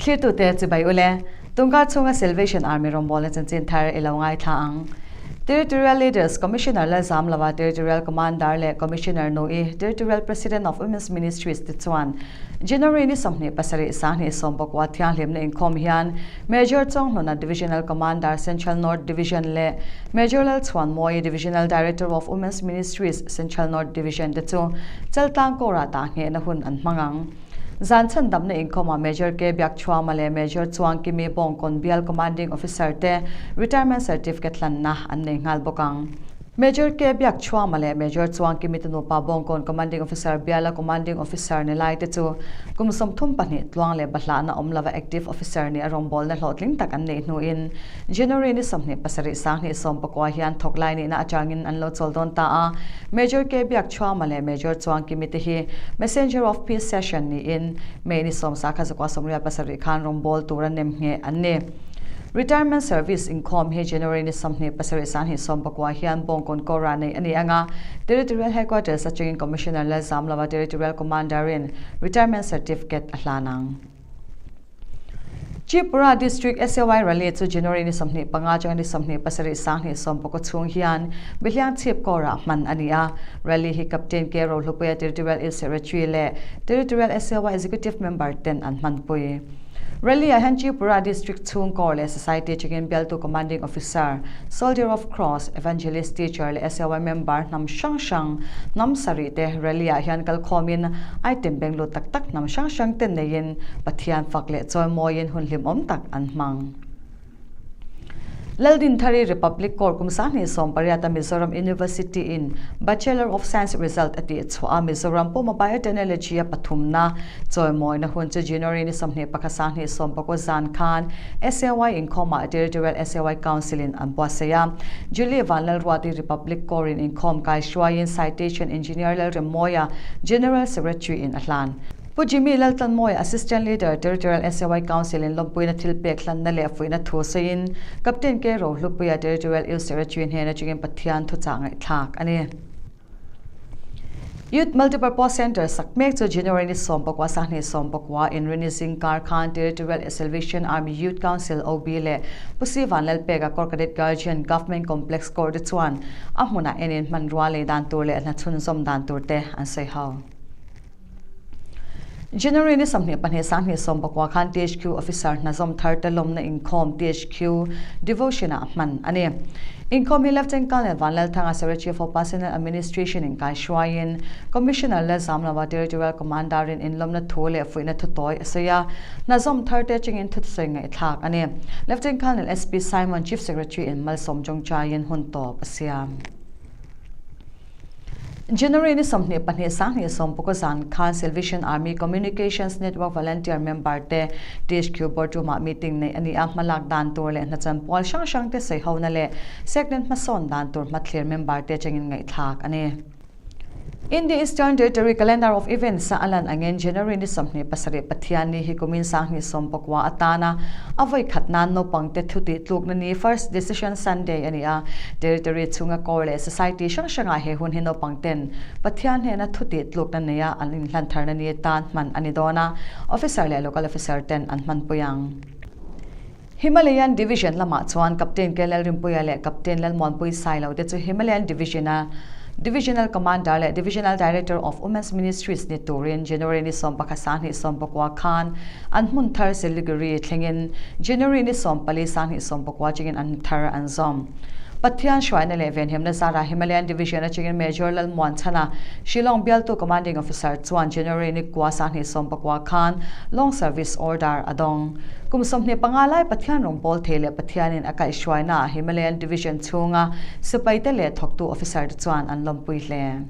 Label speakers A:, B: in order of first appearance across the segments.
A: Thlirtute chibai ule, Tungkar chhunga Salvation Army rawngbawlna chanchin thar i lo ngaithla ang. Territorial Leaders, Commissioner Lalzamlova, Territorial Commander leh Commissioner Nui, Territorial President of Women's Ministries te chuan January ni 27 29 thianghlimna inkhawm hian Major Chawnghluna Divisional Commander Central North Division leh Major Lalchhuanmawii Divisional Director of Women's Ministries Central North Division te chu Chaltlang Kawrah tah nghehna hun an hmang ang. Zan chhandamna inkhawmah Major K Biakchhuama leh Major Chuangkimi Bawngkawn Bial Commanding Officer te Retirement Certificate hlanna an nei nghal bawk ang. Major K Biakchhuama leh Major Chuangkimi te nupa Bawngkawn Commanding Officer Biala Commanding Officer ni lai te chu kum 32 tluang leh bahlahna awm lova Active Officer nih a rawngbawlna hlawhtling tak an neih hnuin January ni 27 2019 hian thawk lai nihna atangin an lo chawl dawn ta a. Major K Biakchhuama leh Major Chuangkimi te hi Messenger of Peace Session niin May ni 10 1987 khan rawngbâwl tura nem ngheh an ni. Retirement Service inkhawm hi January ni 27 29 hian Bawngkawn Kawra neih a ni ang a, Territorial Headquarters atangin Commissioner Lalzamlova Territorial Commander-in Retirement Certificate a hlan ang. Tripura District SAY Rally chu January ni 25 atanga ni 27 29 chhung hian Behliang chhip kawrah hman a ni a. Rally hi Captain K Rohlupuia Territorial Youth Secretary leh Territorial SAY Executive Member ten an hmanpui. Rally ah hian Tripura District chhung kawr leh Society chungin bialtu Commanding Officer, Soldier of Cross, Evangelist Teacher leh SAY member hnam hrang hrang hnam sarih te rally ah hian kalkhawmin item benglut tak tak hnam hrang hrang te neiin Pathian fak leh chawimawiin hun hlimawm tak an hmang. Laldinthari Republic Corps kum 2018 a Mizoram University in Bachelor of Science result a tih chhuah a Mizoram puma Biotechnology a pathumna chawimawina hun chu January ni 21 2019 zan khan SAY inkhawmah Territorial SAY Council in an buatsaih a. Julie Vanlalruati Republic Corps in inkhawm kai hruaiin Citation Engineer Lalremmawia General Secretary in a hlan. Pu Jimmy Laltlanmawia Assistant Leader, Territorial SAY Council in lawmpuina thil pek hlanna leh fuihna thu sawiin Captain K Rohlupuia Territorial Youth Secretary hnen atangin Pathian thuchah ngaihthlak a ni. Youth Multipurpose Centre sak mek chu January ni 19 20 Inrini zingkar khan Territorial Salvation Army Youth Council OB leh Pu Si Vanlalpeka Corps Cadet Guardian Government Complex Corps te chuan a hmunah enin hmanrua lei dan tur leh hna chhunzawm dan tur te an sawi ho. January ni 22 2019 khan THQ Officer hnazawm thar te lawmna inkhawm THQ Devotion ah hman a ni. Inkhawm hi Lieutenant Colonel Vanlalthanga Secretary for Personnel Administration in kai hruaiin Commissioner Lalzamlova Territorial Commander in inlawmna thu leh fuihna thu tawi a sawi a, hnazawm thar te atangin thutsawi ngaihthlak a ni. Lieutenant Colonel SP Simon Chief Secretary in malsawm tawngtaiin hun tawp a siam. January ni 22 20 zan khan Salvation Army Communications Network Volunteer member te THQ Boardroom ah meeting neih a ni a, hmalak dan tur leh hnachan pual hrang hrang te sawihona leh segment hmasawn dan tur hmathlir member te atangin ngaihthlak a ni. In the Eastern Territory Calendar of Events a alan angin January ni 27 Pathianni hi kumin 2019 atana a vawi khat nan naupang te thu tih tlukna ni First Decision Sunday a ni a. Territory chhunga Corps leh Society hrang hrangah he hun hi naupang ten Pathian hnena thu tih tlukna neia an inhlan tharna ni tan hman a ni dawn a, Officer leh Local Officer ten an hmanpui ang. Himalayan Division lamah chuan Captain K Lalrinpuia leh Captain Lalmuanpui Sailo te chu Himalayan Division-a Divisional Commander leh Divisional Director of Women's Ministries ni turin January ni 11 2019 khan an hmun thar Siliguri thlengin January ni 14 2019 chungin an thar an zawm. Pathian hruaina leh venhimna zara Himalayan Division atangin Major Lalmuanchhana, Shillong bialtu Commanding Officer chuan January ni kua 2019 khan Long Service Order a dawng. Kum 25 lai Pathian rawngbâwl thei leh Pathianin a kaihhruainaah Himalayan Division chhunga sipaite leh thawktu officer te chuan an lawmpui hle.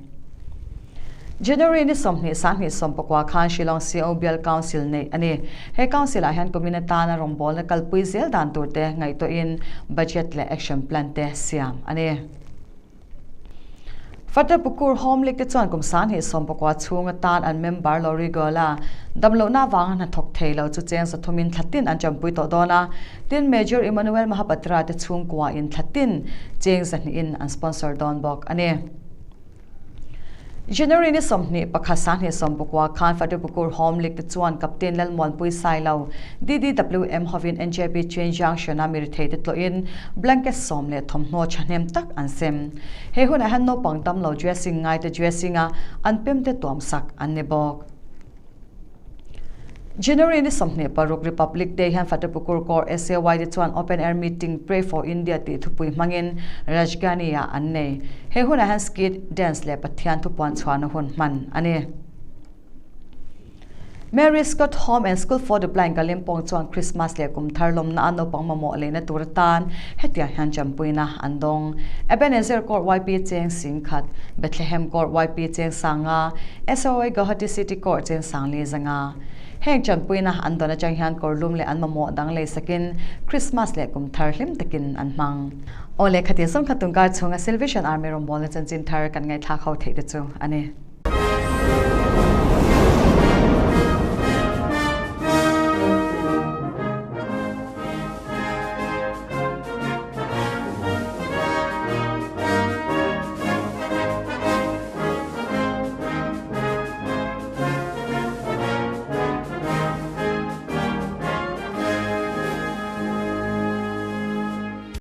A: January ni 20 2019 khan Shillong CO Bial Council neih a ni. He Council ah hian kumin atana rawngbâwlna kalpui zel dan tur te ngaihtuahin budget leh action plan te siam a ni. Fatehpukur Home League te chuan kum 2019 chhung atan an member Lori Gola damlohna avanga hna thawk thei lo chu cheng zathumin thla tin an champui tawh dawn a, tin Major Emmanuel Mahapatra te chhungkua in thla tin cheng zahnihin an sponsor dawn bawk a ni. January ni 21 29 khan Fatehpukur Home League te chuan Captain Lalmuanpui Sailo, DDWM hovin NJP Train Junction-a mi rethei te tlawhin blanket sawm leh thawmhnaw thahnem tak an sem. He hunah hian naupang dam lo dressing ngai te dressing a an pem te tuam sak an ni bawk. January ni 26 Republic Day hian Fatehpukur Corps SAY te chuan Open Air Meeting Pray for India tih thupui hmangin Rajghani-ah an nei. He hunah hian skit, dance leh Pathian thupuan chhuahna hun hman a ni. Mary Scott Home and School for the Blind Kalimpong chuan Christmas leh kum thar lawmna a naupang mamawh leina tur atan hetiang hian champuina an dawng. Ebenezer Court YP Cheng Singkhat, Bethlehem Court YP Cheng Sanga, SOA Guwahati City Court Cheng Sangli Zanga. Heng chanpuina an dawn atang hian kawrlum leh an mamawh dang lei sakin Christmas leh kum thar hlim takin an hmang. Aw leh khatin sawmkhat tungkar chhunga Salvation Army rawngbawlna chanchin thar kan ngaihthlak ho theih te chu a ni.